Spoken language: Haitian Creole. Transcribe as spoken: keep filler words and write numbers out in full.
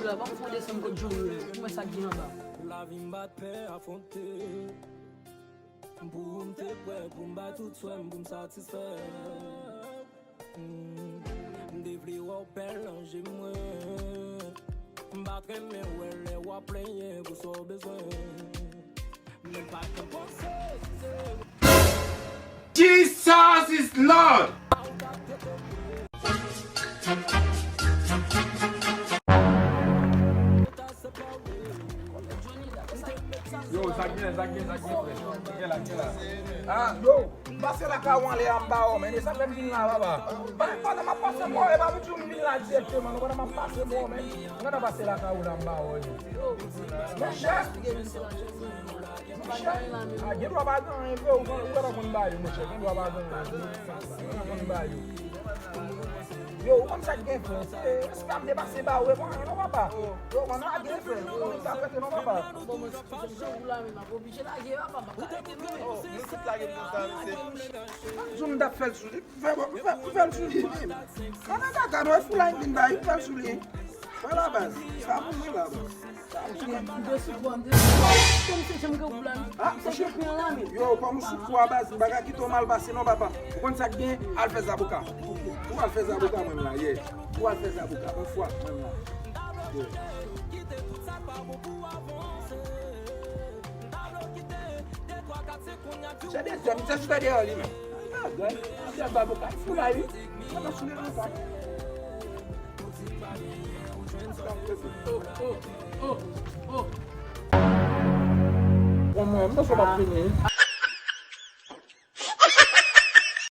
La, ban m fè yon desann kot Johnny la. Pou mwen sa k gen anba. Lavi m pa t pè afwonte. Pou m te prè pou m bay tout swè m pou m satisfè. Mm. M te vle wè w bèl nan je mwen. M pa t renmen wè lè w ap plenyen pou sa w bezwen. Men m pa t konn panse se Jesus is Lord! Yo, sa gen, sa gen, sa gen, frè. Gen la, gen la. Ah, yo, m pase lakay ou anlè a m ba w, men e sa fè m vin la, papa. Pandan m ap pase m wè w, e pa pou di w m vin la dirèkteman, non, pandan m ap pase m wè w, men. M gentan pase lakay ou la, m ba w, wi. Monchè, monchè, ah, gen dwa pa gen anyen, vre, ou gentan konn ba yo, monchè, gen dwa pa gen anyen, vre. Ou gentan konn ba yo. Yo, ou konn sa k gen, frè. Se respè a m te pase ba ou, e pa anyen, non, papa. Yo, mwen lage, frè. Ou konn sa fè, non, papa. Bon, mwen, si m jan ou la, men m ap oblije lage, papa, m ap ka rete, non. Oh, nou tout lage m konsa, mesye. Jou m t ap fè l sou li. Fè bon, fè, fè l sou li, men. Nan, nan, kaka, non, e foulay m vin bay, fè l sou li. Wala, baz. Sa pou mwen la, baz. Sa pou mwen. M de sou pwa, m de sou pwa. Kòm se janm gen ou la, m se janm gen an la, men. Yo, kòm ou sou pwa, baz, m pa ka kite w mal pase, non, papa. Ou konn sa k gen, al fè zaboka. Ou al fè zaboka, mwen la, ye. Ou al fè zaboka, yon fwa, mwen la. Ye. Se de zòn, se chita deyò li menm. Ah, gay, a fè zaboka, foulay, wi. Mwen nan sou li konsa. Bon, mwen, m panse m ap fini.